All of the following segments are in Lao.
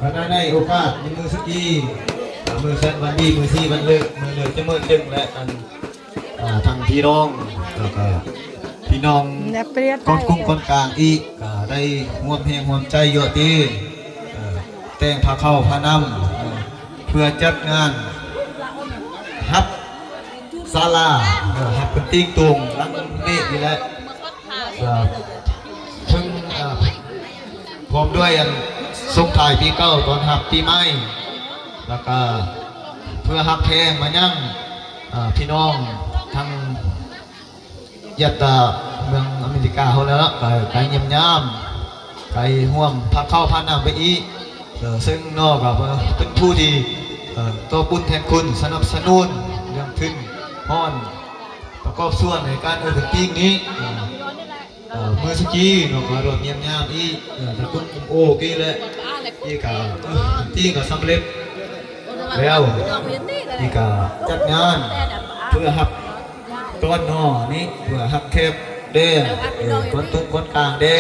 ວັນໃນໂອກາດມື້ສະກີ ມື້ສັນວັນດີ ມື້ສີວັນເລີກ ມື້ເລີກຈະເມີດເຖິງ ແລະ ອັນ ອ່າ ທັງພີ່ນ້ອງ ແລ້ວກໍພີ່ນ້ອງ ແລະ ປຽດ ກ່ອນກຸ້ງ ໄດ້ ກ່ອນກາງອີກ ກໍໄດ້ຮ່ວມແຮງຮ່ວມໃຈເຍາະຕິ ເອີ ແຕ່ງພາເຂົ້າພານ້ຳ ເອີ ເພື່ອຈັດງານຮັບສາລາ ເອີ ຮັບເພິ່ນຕີງຕຸງຫຼັງເມນີ້ແຫຼະ ເອີ ເຊິ່ງ ເອີ ພ້ອມດ້ວຍອັນສົ່ງທ້າຍປີເກົ່າ ຕ້ອນຮັບປີໃໝ່ ແລ້ວກະເພື່ອຮັບແພງມາຍັງ ເອີ ພີ່ນ້ອງທາງ ຍັດຕາເມືອງອາເມລິກາເຮົາແລ້ວເນາະ ກະ ກະຢ້ຽມຢາມ ກະຮ່ວມພາເຂົ້າພານ້ຳໄປອີກ ເຊິ່ງເນາະ ກະເປັນຜູ້ທີ່ ເອີ ຕອບບຸນແທນຄຸນ ສະໜັບສະໜູນເລື່ອງທຶນຮອນ ປະກອບສ່ວນໃນການເອີກະຕິງນີ້ ເອີ ມື້ສະກີເນາະ ກະຮ່ວມຢ້ຽມຢາມອີກ ເອີ ຕະກຸນອຸມໂອກີ້ແຫຼະ ອີກກະ ເອີ ຕີກະສຳເລັດ ແລ້ວນີ້ກະຈັດງານເພື່ອຮັບຕອນໜໍ່ນີ້ ເພື່ອຮັບແຂກແດ່ ເອີ ກ່ອນຕຸງກ່ອນກາງແດ່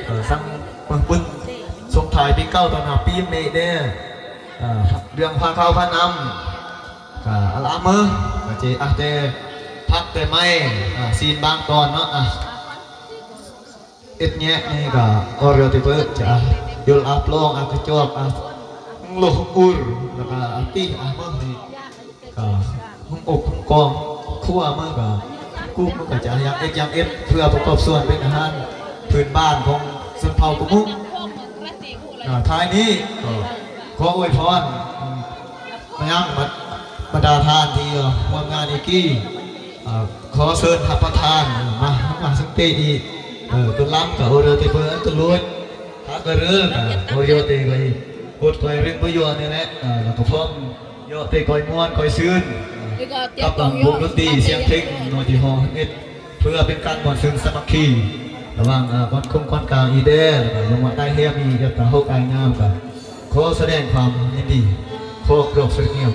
ເອີ ສັງເມືອງປຸ້ນສົ່ງທ້າຍປີເກົ່າຕ້ອນຮັບປີໃໝ່ແດ່ ເອີ ເລື່ອງພາເຂົ້າພານ້ຳກະອະລາເມີ ກະເຈ ອາ ແຕ່ຜັກແຕ່ໄມ້ ອາ ຊີ້ນບາງຕອນເນາະ ອາ ເອັດແຍະນີ້ກະອໍເຣຍຕິເປີຈະຍົລອາບລອງອາກະຈອກອາໂລກອຸລ ແລ້ວກະອາຕິອາເມີນີ້ກະຫຸງອົບຫຸງກອງຄົວເມີກະກຸກເມີກະຈະຢ່າງເອັດຢ່າງເອັດ ເພື່ອປະກອບສ່ວນເປັນອາຫານພື້ນບ້ານຂອງຊົນເຜົ່າກຸມຸ ອາ ທ້າຍນີ້ກໍຂໍອວຍພອນ ມາຍັງບັນ ບັນດາທ່ານທີ່ຮ່ວມງານອີກກີ້ ເອີ ຂໍເຊີນຮັບປະທານມາ ມາສັງເຕອີກ ເອີ ຕຸລາມກະໂອເຣຍຕິເປີອັນຕະລຸດຮາກະເຣີກະໂອເຣຍຕິໄປຫົດໄປເລື່ອງປະໂຫຍດນີ້ແຫຼະ ເອີ ແລ້ວກໍພ້ອມເຍາະຕິກ່ອຍມ່ວນກ່ອຍຊື່ນ ກັບວົງດົນຕີສຽງເພັງເນາະ ທີ່ເຮົາເຮັດ ເພື່ອເປັນການມ່ວນຊື່ນສາມັກຄີລະຫວ່າງ ເອີ ກ່ອນກຸ້ງກ່ອນກາງອີກແດ່ ແລ້ວກໍຍັງວ່າໄດ້ແຮມອີກ ແລ້ວກໍເຮົາກາຍງາມ ກໍຂໍສະແດງຄວາມຍິນດີ ຂໍກຣອບສະຫງຽມ